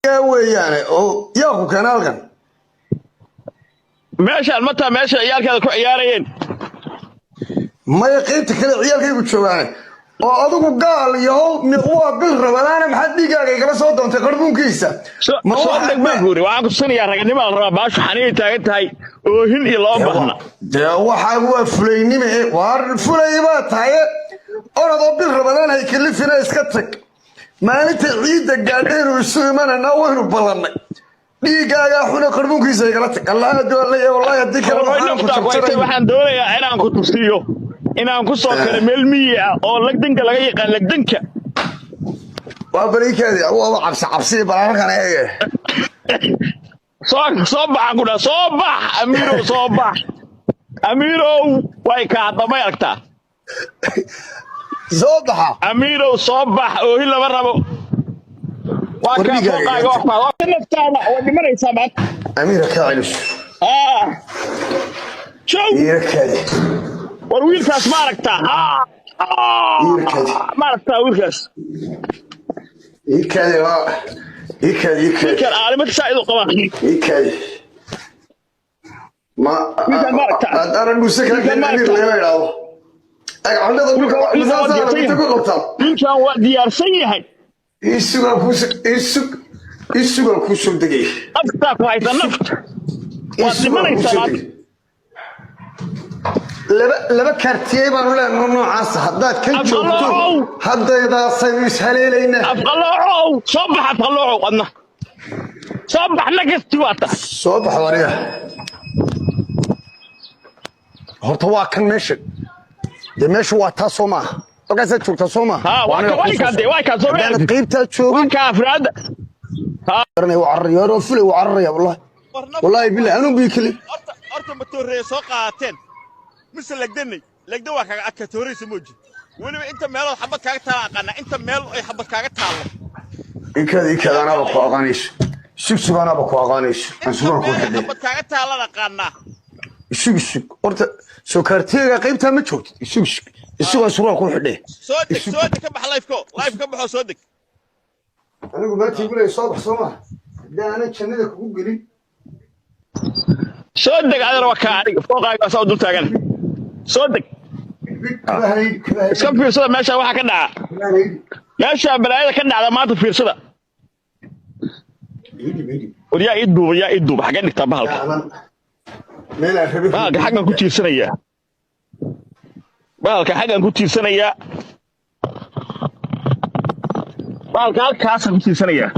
Weeyaane oo yaa ku keena halkan? Meeshaan mataa meesha ciyaalkaada ku ciyaarayeen? Maya, qaybta kale ciyaalkaygu joogaane. Oo adigu gaal yahow, waa bil Ramadaana, maxaad dhiiggaaga igala soo doontay qarbuunkiisa? Ma soo waxa deg baan ku yiri. Waxaan ku tusinayaa raganimada la rabaa. Baashu xaniinay taagan tahay, oohin iyo loo baahna. Dee waxaa waa fulaynime e, waar fulay baa tahaye. Orodoo bil Ramadaan hay kalifina, iska tag. Maalinta ciidda gaadhaynu isu imananaa, waynu ballannay. Dhiiggaagaa xune qarbuunkiisa igala tag. Allah hadduu alla yahay, wallahi haddii kale War waxaan ku naftaa ku haytay. jarjaray. Waxaan doonayaa inaan ku tusiyo inaan ku soo kale meel miyi ah oo lagdanka laga yaqaan, lagdanka. Waa bariikeedi, waaba cabsi cabsi. Bal halkan eege. Soo baxaan ku dhaha, soo bax Amiirow, soo bax Amiirow. Way kaa damay aragtaa. Soo baxa. Amiirow, soo bax, oohin lama rabo. Waa War kaa dhiiggaaga fooqaaga igala waa tag. Waa naftaada way dhimanaysaa maanta. Amiira, kaa celiso. Ah. Jow. Iira kaadi. War wiilkaas ma aragtaa? Ah, ah. Iira kaadi. Ma aragtaa wiilkaas? Ii kaadi, waa ii kaadi, ii kaadi. Wiilkaan aalimada saa'id u qabaa. Ii kaadi ma. Wiilkaan ma aragtaa? Haddaanan dhuuse kala Wiilkaan ma keenin, Amiir aragtaa? lagama idhaahdo. Ag candhada dhulka Wiilkaan waa masaasaa diyaarsan inta ku yahay. qabtaa. Wiilkaan waa diyaarsan yahay. Ii sugaan kuu, ii sug, ii sugaan kuu soo degay. Naftaa ku haysa, nafta. Ii Waad sugaan kuu dhimanaysaa soo maanta. degay. Laba kaartiyey baanu leenaho noocaasa. Haddaad kan joogto, Afqaloocow. haddaydaasaynu ishaleelaynaa. Afqaloocow, soo bax. Afqaloocow, adna soo bax, nagasti waa ta. Soo bax wariya. Horta waa kan meesha. Dee meeshu waa taa, soo maaha? Halkaasaad joogtaa, soo maaha? Ha, waa Aniga ka kuu waa soo kaa dee, waa kaa soo haddaanad maaragtid. qaybtaa joogin. Waa kaa afraadda. Garanaya, waa cararaya waa fulay, waa cararaya. Wallahi, wallahi billahi, anuu bii keli. Horta ma tooreeye soo qaateen mise legdanay? Legdan waa kaaga adka tooreysa mooji. Weliba inta meelood xabad kaaga taala aqaanaa, inta meel ay xabad kaaga taallo. Ikaada, ikaada, anaaba ku aqaanayso. Sug, sug, anaaba ku aqaanayso. Aan Inta sugaan ku meel ay xidhay. xabad kaaga taallan aqaanaa. Isug, isug, horta soo kaartiyaga qaybtaa ma joogtid. Isug, isug, isugaan surwaal ku xidhay. Soo deg. Isug. Soo deg, ka bax live-ko, live ka baxo, soo deg. Anigu maatii gulay, soo bax, soo maha? Haddii aanan jannada kugu gelin. Soo deg adana, waa kaa aniga fooqaaga saa u dul taagan. Soo deg. Kabahanaydi, kabahanaydi. Iska fiirsada meesha waxa ka dhaca. Kabahanaydi. Meesha balaayada ka dhacda maanta fiirsada. Idhib, idhib. War yaa ii duuba, yaa ii duuba? Xaggee dhigtaa bahalka? Aanan meelaan rabin. Bahalka xaggan ku tiirsanayaa, bahalka xaggan ku tiirsanayaa, bahalka halkaasaan ku tiirsanayaa.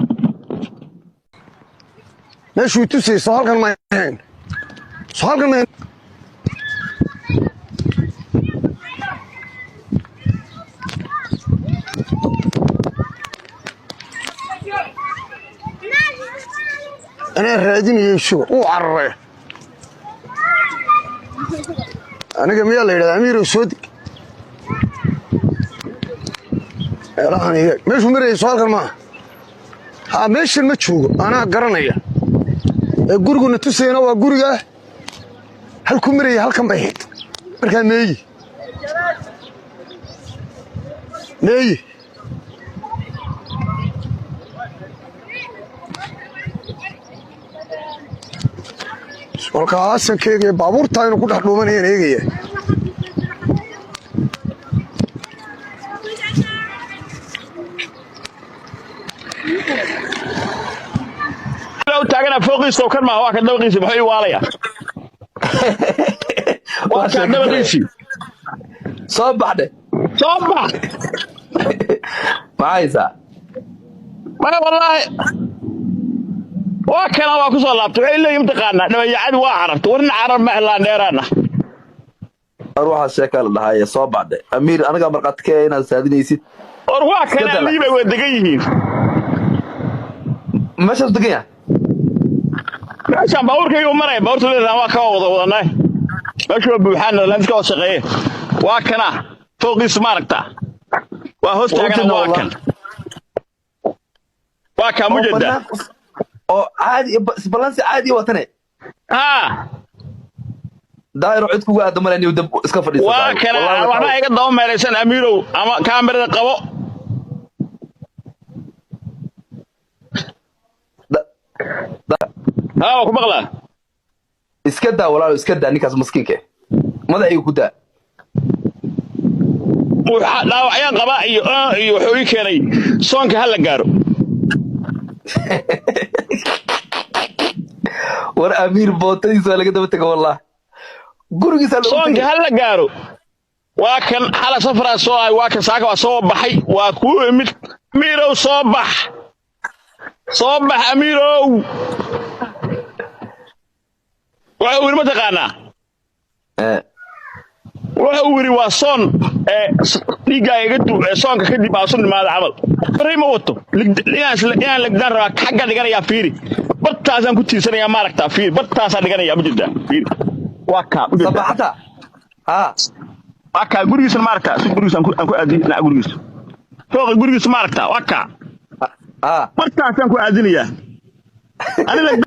Meeshuu tusayso halkan ma ahayn? Soo halkan ma ahayn? Anaa raadinayay suga, wuu cararay. Aniga miyaa la yidhahdaa Amiirow soo deg? Meelahan iga meeshuu marayay, soo halkan maaha? Haa, meeshan ma joogo, anaa garanaya. Ee guriguna tusayana waa guriga halkuu marayay, halkan bay ahayd. Markaa meeyi, meeyi? Walkaasan ka eegaya, baabuurtaa inuu ku dhex dhuumanayaan eegaya. U taagana fooqiisa oo kan maaha? Waa kan dabaqiisi, muxuu ii waalaya? Waa kaa dabaqiisii. Soo baxdhe. Soo bax. Maxaa haysaa? Maya, wallaahi waa kana, waa ku soo laabtay. Waxay leeyihin mataqaanaa, dhabayacadi waa carartay. War nin carar ma helaan, dheeraana. War waxaa sheekaa la dhahaye, soo baxdhe Amiir, anigaa markhaati ka ah inaad saadinaysid. War waa Iska kana dala. Liibay waa degan yihiin. Meeshaas degan yahay. Meeshaan baabuurkaygu maraya, baabuurta leedahay waa ka wada wadanay. Meeshu waa buuxaan, laamiska wada shaqeeye. Waa kana fooqiisu, ma aragtaa? Waa hoos Waa taagana. ujeednaa. Waa Wallah. kan, waa kaa Oo mujeda. Bannaan oo caadi, isballansi caadi watane. Haa. Daahiro, cid kugu aada male, dab iska fadhiisa. Waa Daahir. kana. Wallahi Waxba iga daba meelaysan Amiirow, ama kaamirada qabo. Haa, waa ku maqlaa. Iska daa walaalo, iska daa ninkaas maskiinka, madaxiga ku daa. Dhaawacyaan qabaa iyo iyo wuxuu ii keenay soonka ha la gaaro. War Amiir bootadiisa waa laga daba tego, wallah gurigiisa loogu Soonka tegay. ha la gaaro. Waa kan xala safaraa soo ahay, waa kan saaka waa soo baxay, waa kuu imid. Amiirow, soo bax, soo bax Amiirow. Waxa uu yidhi ma taqaanaa? Waxa uu yidhi waa soon ee dhiiggaa iga du ee soonka kadib aa sun imaada camal. Bari ma wato. Inaan legdaan rabaa, xagga dhiganayaa, fiiri, bartaasaan ku tiirsanayaa, maaragtaa? Fiiri, bartaasaan dhiganayaa, ma jirtaa? Fiiri, waa kaa, ma jirtaa? Sabaxata ha. Waa kaa gurigiisana, maaragtaa? Si gurigiisa aan ku aadin dhinaca gurigiisa, fooqa gurigiisa, maaragtaa? Waa kaa. Ha. Bartaasaan ku aadinayaa ani.